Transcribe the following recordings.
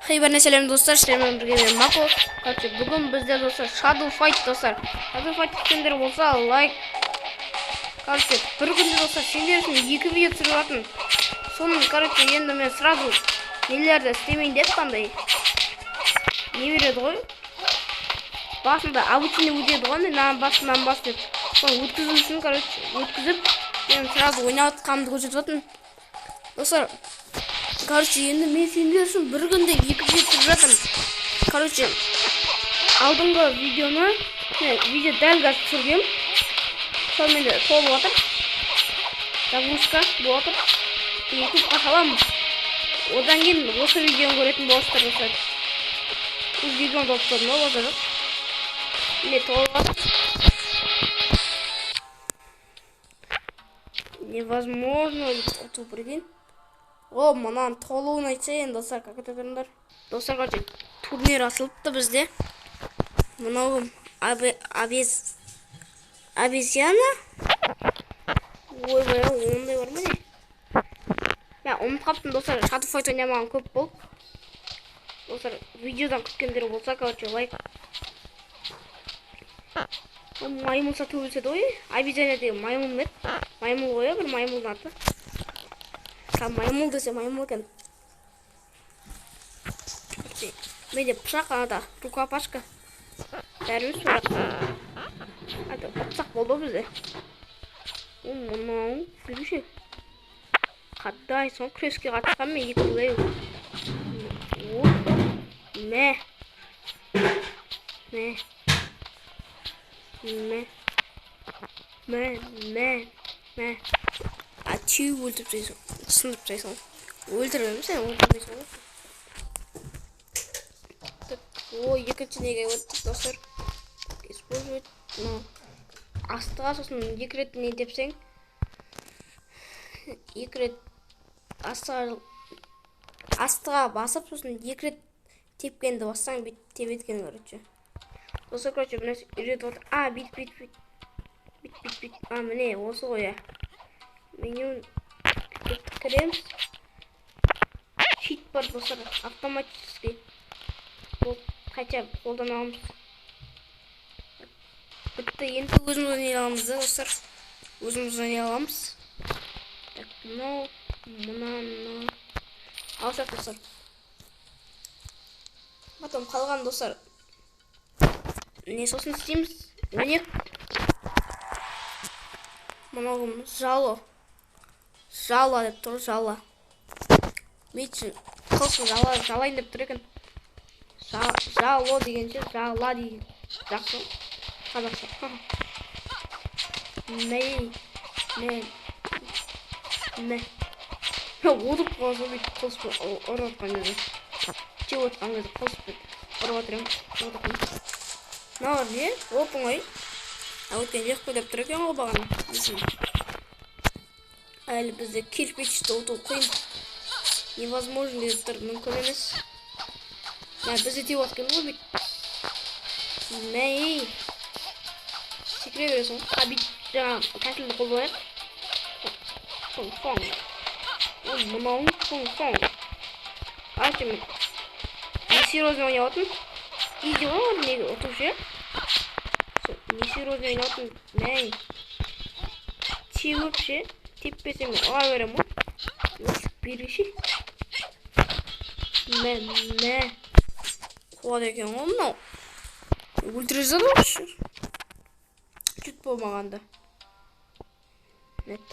Хей, бәріне сәлем, достар, сіздермен бірге мен, Мако. Короче, бүгін бізде, достар, Shadow Fight, достар. Shadow Fight күткендер болса, лайк. Короче, бір күнде, достар, сендер үшін екі видео түсіріп жатырмын. Соны, короче, енді мен сразу нелерді істемейін деп, қандай не береді ғой. Басында обучение өтеді ғой, мынаны бас, мынаны бас деп. Соны өткізу үшін, короче, өткізіп, мен сразу ойнап жатқанымды көрсетіп жатырмын. Достар, короче, енді мен сендер үшін бір күнде екі видео түсіріп жатырмын. Короче, алдыңғы видеоны, мен видео дәл қазір түсіргем. Сол менде толып жатыр. Загрузка болып жатыр. Ютубқа саламын. Одан кейін осы видеоны көретін боласыздар, достар. Өз видеоны толып тастадым ғой, базар жоқ. Міне, толып жатыр. Невозможно ұту, прикинь. О, мынаның толуын айтса енді, достар, как это тұрыңдар. Достар, короче, турнир ашылыпты бізде. Мынау кім? Обезьяна? Ойбай, ондай бар ма не? Мен ұмытып қалыптым, достар, Shadow Fight ойнамаған көп болды. Достар, видеодан күткендер болса, короче, лайк. Ол маймыл сатып өлседі ғой. Обезьяна деген маймыл ма еді? Маймыл ғой, бір маймылдың аты. Маймыл десе маймыл екен. Менде пышақ анада, рукопашка. Бәріміз бірақ. Аты, ұтсақ болды ғой бізде. О, мынау, беруші. Қадайсың, күреске қатысқан мен екі лейл. О, мә. Мә. Мә. Мә, мә, мә. А, теуіп өлтіріп тастайсың, сындырып тастайсың. Өлтірмеймін, сен өлтірмейсің ғой. Так, о, екінші неге өттік, достар. Использовать, мынау астыға, сосын екі рет не депсең, екі рет астыға басып, сосын екі рет тепкенді бассаң, бүйтіп тебеді екен, короче. Достар, короче, бір нәрсе үйретіп отыр. А, бүйтіп, бүйтіп, бүйтіп, бүйтіп, бүйтіп, бүйтіп. А, міне, осы ғой, иә. Меню кеттік, кіреміз. Щит бар, достар, автоматический. Ол хотя бы қолдана аламыз. Бітті, енді өзіміз ойнай аламыз да, достар. Өзіміз ойнай аламыз. Так, мынау, мына, мына. Алсақ, достар. Потом қалған, достар. Не сосын істейміз? Ойнайық. Мынау кім? Жало. Жала деп тұр, жала. Меч қылышын жала, жалайын деп тұр екен. Жало дегенше жала деген жақсы. Қазақша. Мә, мә, мә. Отырып қалса, бүйтіп қылышпен ұрып жатқан кезде. Теуіп жатқан кезде қылышпен ұрып жатыр едім. Отырып. Мыналар не? Оп оңай. А, өткен легко деп тұр екен ғой бағана. Әлі бізде кирпичті ұту қиын. Невозможно деп тұр, мүмкін емес. Мә, бізде теуіп жатқан ғой бүйтіп. Мә, ей. Секіре бересің ғой. А, бүйтіп жаңағы тәсілді қолданайық. Фоң, фоң. О, мынауың фоң, фоң. Короче, мен несерьезно ойнап жатырмын. Изи ғой, неге ұту ше? Несерьезно ойнап жатырмын. Мә. Теуіп ше, теппесем ұра беремін ғой. Беруші. Мә, мә. Қуады екен ғой мынау. Өлтіре жазады ғой. Чуть болмағанда. Нет.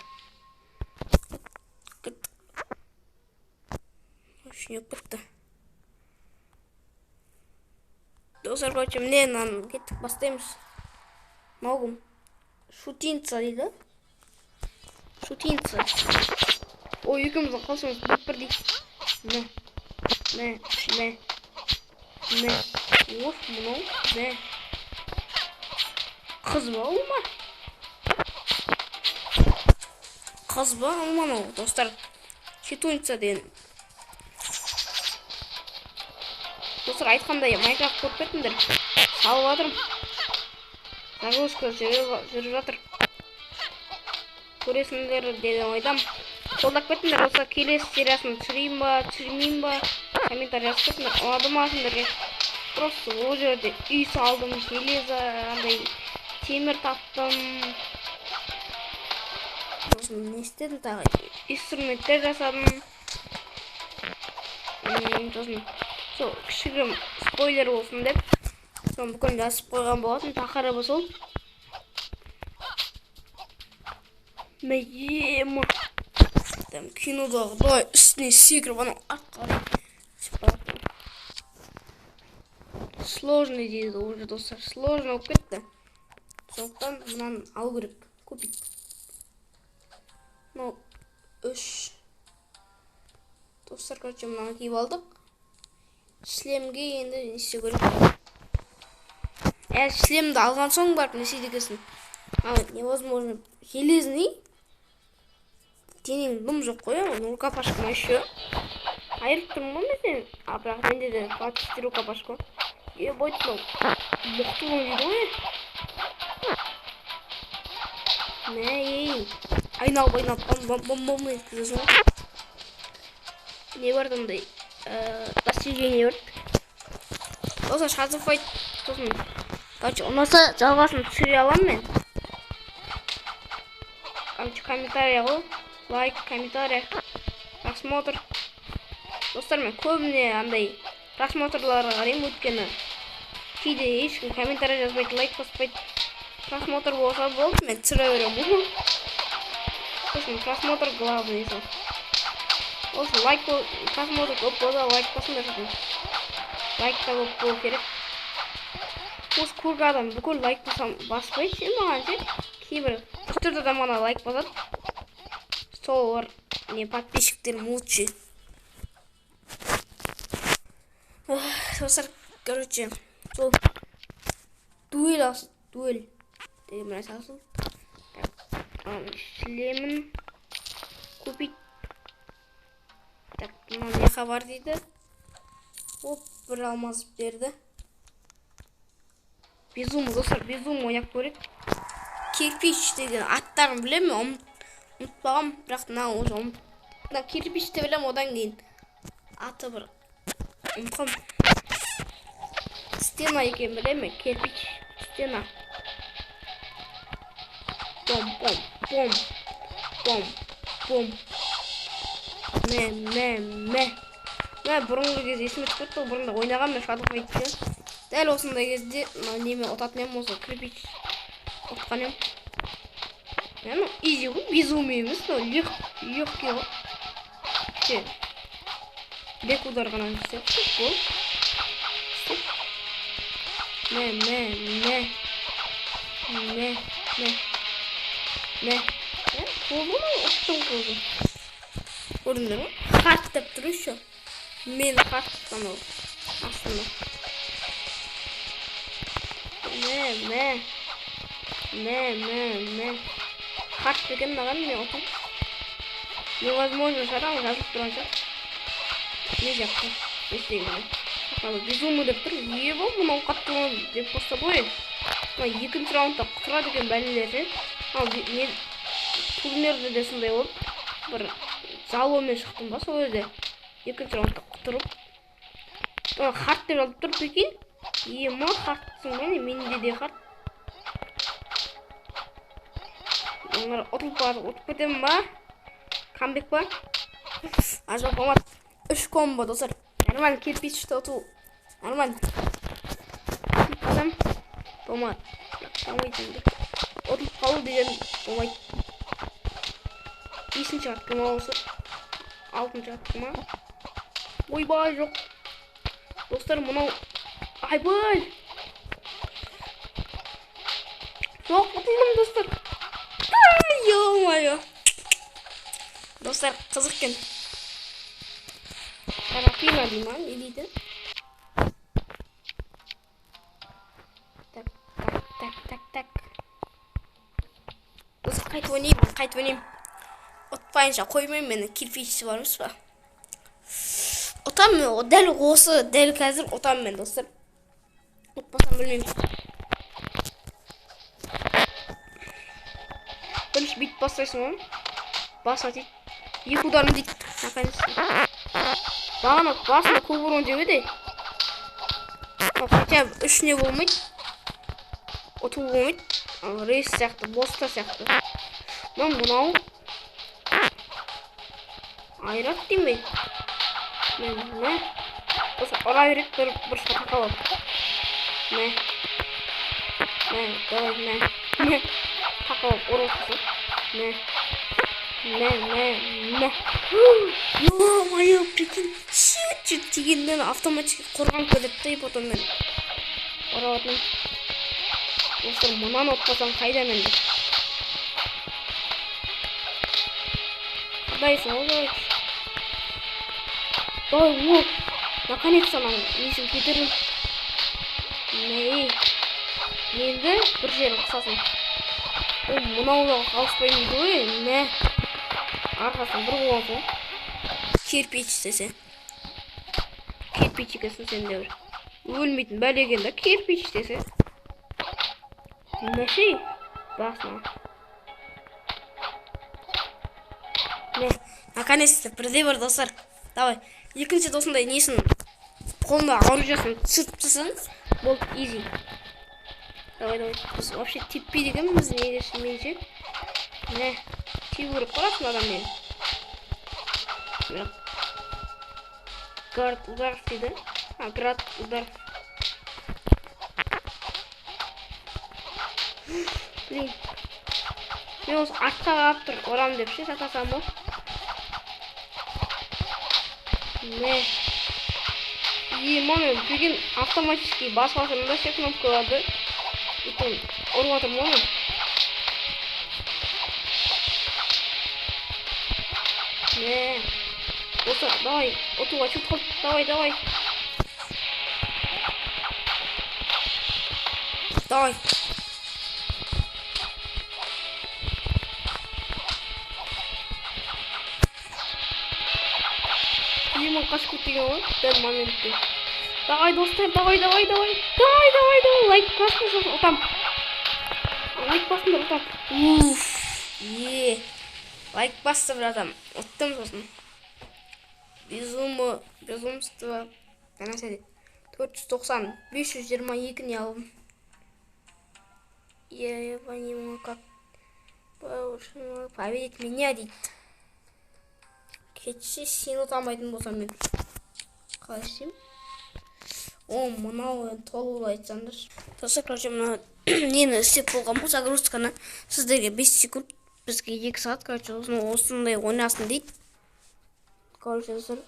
Кеттік. Вообще кетті. Достар, короче, міне, мынаны кеттік, бастаймыз. Мынау кім? Шутинца дейді. Шутинца. Ой, екеуміздің қылышымыз бір бірдей. Мә. Мә, мә. Мә. Оф, мынау. Мә. Қыз ба ол ма? Қыз ба ол ма мынау, достар? Шутинца деген. Достар, айтқандай, Майнкрафт көріп кеттіңдер. Салып жатырмын. Загрузка жүріп жатыр. Көресіңдер деген ойдамын. Қолдап кеттіңдер, болса келесі сериясын түсірейін ба, түсірмеймін ба? Комментарий жазып кетіңдер, ұнады ма сендерге? Просто ол жерде үй салдым, железо, андай темір таптым. Сосын не істедім тағы? Инструменттер жасадым. Сосын сол кішігірім спойлер болсын деп соны бүкіл жазып қойған болатын. Тақырыбы сол. Мә, там кинодағыдай үстіне секіріп анау артқа қарай түсіп баратын. Сложный дейді уже, достар, сложно болып кетті. Сондықтан мынаны алу керек, купить. Мынау 3. Достар, короче, мынаны киіп алдық. Шлемге енді не істеу керек? Шлемді алған соң барып не істейді екенсің? А, невозможно. Железный. Денең дым жоқ қой, оның рукопашка ма еще? Айырып тұрмын ғой мен сені. А, бірақ менде де почти рукопашка. Ебать, мынау мықты ғой дейді ғой. Мә, ей. Айналып, айналып, бам, бам, бам, бам еткізесің ғой. Не бар андай, достижение бар. Достар, Shadow Fight сосын, короче, ұнаса жалғасын түсіре аламын мен. Короче, комментарий ғой. Лайк, комментарий, просмотр. Достар, мен көбіне андай просмотрларға қараймын, өйткені кейде ешкім комментарий жазбайды, лайк баспайды. Просмотр болса болды, мен түсіре беремін. Сосын просмотр главный сол. Осы лайк просмотр көп болса лайк басыңдар сосын. Лайк та көп болу керек. Осы көрген адам бүкіл лайк баспайды ше маған ше. Кейбір үш-төрт адам ғана лайк басады. Солар не подписчиктерім лучше. Достар, короче, сол дуэль алсын, дуэль деген бір нәрсе алсын. Так, шлемін купить. Так, мынау не хабар дейді? Оп, бір алмаз берді. Безум, достар, безум ойнап көрейік. Кирпич деген аттарын білемін, ұмытпағам, бірақ мына уже мына кирпичті білемін, одан кейін аты бір ұмытқам. Стена екенін білемін, кирпич, стена. Бом, бом, бом, бом, бом. Мә, мә, мә. Мә, бұрынғы кезде есіме түсіп кетті ғой, бұрында ойнағанмын мен Shadow Fight-ты. Дәл осындай кезде мына неме ұтатын едім, осы кирпич ұтқан едім. Мә, мынау изи ғой, безумие емес, мынау легкий ғой. Ше, бір екі удар ғана істеп, болды. Стоп. Мә, мә, мә. Мә, мә. Мә. Мә, болды ғой, ұттым болды. Көрдіңдер ме? Хард деп тұр еще. Мен хард анау астында. Мә, мә. Мә, мә, мә. Хард деген маған мен ұтым. Невозможно шығар, ана жазылып тұрған шығар. Не жақты? Не істеген мен? Ана безумный деп тұр. Ебал, мынау қатты деп қосса ғой. Мына екінші раундта құтырады екен бәлелер ше. Ана не турнирде де сондай болып, бір заломен шықтым ба сол жерде. Екінші раундта құтырып. Ана хард деп жазылып тұр, прикинь. Ема, хардсың ба не? Менде де хард. Оңғар ұтылып барып, ұтып кетемін ба? Камбек па? Ажап болмады. 3 комбо, достар. Нормально, кирпичті ұту. Нормально. Ұтылып қалсам, болмады. Бірақ болмайды енді. Ұтылып қалу деген болмайды. 5-ші атқы ма осы? 6-шы атқы ма? Ойбай, жоқ. Достар, мынау айбай. Жоқ, ұтылдым, достар. Ё-моё. Достар, қызық екен. Тарафина дей ма? Не дейді? Так, так, так, так, так. Достар, қайтып ойнаймын, қайтып ойнаймын. Ұтпайынша қоймаймын мені, кирпичі бар емес па? Ұтамын мен, дәл осы, дәл қазір ұтамын мен, достар. Ұтпасам білмеймін. Бірінші бүйтіп бастайсың ғой. Баса дейді. Екі ударым дейді. Наконец-то. Бағана басында көп урон жеп еді. Хотя бы үш не болмайды. Ұту болмайды. Рейс сияқты, босстар сияқты. Мынау айрат деймін. Мә. Осы ұра береді бір бұрышқа тақалып. Мә. Мә, давай, мә. Мә. Тақалып ұрып отырсың. Мә. Мә, мә, мә. Ё-моё, прикинь, чуть-чуть тигеннен автоматически қорғанып кетеді да, и потом мен ұрып жатырмын. Достар, мынаны ұтпасам қайда мен деп. Қадайсың ғой, короче. Давай, о, наконец-то ананың несін көтердім. Мә, енді бір жерін қысасың. О, мынау да қалыспаймын дейді ғой, мә. Арқасын бір қуасың ғой. Кирпич десе. Кирпич екенсің сен де бір. Өлмейтін бәле екен да, кирпич десе. Мәшей, басына. Мә, наконец-то бірде бір, достар. Давай, екінші осындай несін қолына оружиесін түсіріп тастасаң, болды, изи. Давай, давай. Біз вообще теппейді екенбіз, неге менше. Мә, тебу керек қой расында адам мен. Бірақ гард удар дейді. А, град удар. Блин. Мен осы артқа қарап тұр, ұрам деп ше, сатасам ғой. Мә. Ема, мен прикинь, автоматически басып жатырмын да ше кнопкаларды. Итон ұрып жатырмын ғой мен. Мә. Осы, давай, ұтуға чуть қалды. Давай, давай. Давай. Ема қашып кетті екен ғой, дәл моментте. Давай, достар, давай, давай, давай. Давай, давай, давай. Лайк басыңдар, сосын ұтам. Лайк басыңдар, ұтам. Уф, е. Лайк басты бір адам. Ұттым сосын. Безумно, безумство. Нәрсе дейді. 490, 522 не алдым. Я понимаю, как победить меня дейді. Кетші, сені ұта алмайтын болсам мен. Қалай істеймін? О, мынау енді толық айтсаңдаршы. Достар, короче, мына нені істеп болған бұл загрузканы сіздерге 5 секунд, бізге 2 сағат, короче, осындай ойнасын дейді. Короче, достар,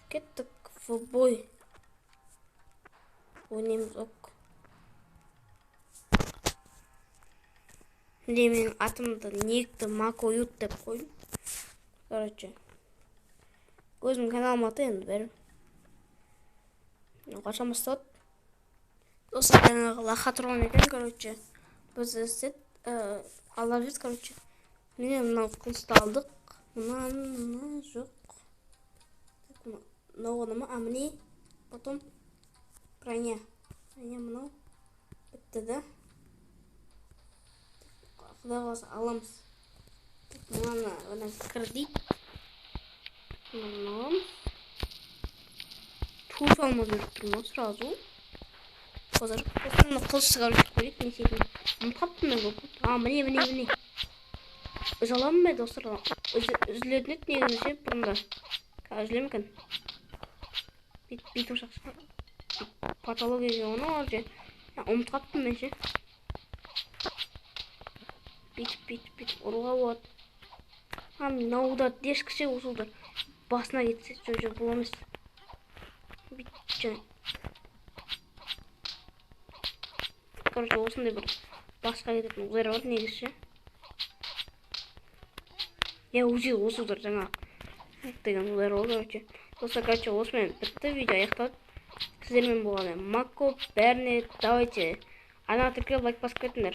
кеттік в бой. Ойнаймыз, ок. Міне менің атымды Никті Макоют деп қойдым. Короче, өзімнің каналым аты енді бәрі. Қашан басталады? Достар, жаңағы лохотрон екен, короче. Біз істеп, алдап жүрдік, короче. Міне мынау қылышты алдық. Мынаны, мына жоқ. Так, мынау ғана ма? А, міне. Потом броня. Броня мынау. Бітті да. Құдай қаласа аламыз. Так, мынаны мына кір дейді. Мынаны аламыз. Тур алмаз беріп тұрмын ғой сразу. Қазір осыны қылыш шығарып қояйық, не істейтінін. Ұмытып қалыппын мен көп. А, міне, міне, міне. Үзе аламын ба, достар? Үзілетін еді негізі ше бұрында. Қазір үзіле ме екен? Бүйтіп ұшақ шығар. Патология деген оны ол же. Ұмытып қалыппын мен ше. Бүйтіп, бүйтіп, бүйтіп ұруға болады. А, мынау да дешкі ше, осы удар. Басына кетсе, жоқ, жоқ, бұл емес. Бүйтіп, жаңа. Короче, осындай бір басқа кететін удар бар негізі ше. Я уже осы удар жаңа деген удар болды, короче. Достар, короче, осымен бітті, видео аяқталды. Сіздермен болған Мако, бәріне давайте. Ана тіркеліп лайк басып кетіңдер.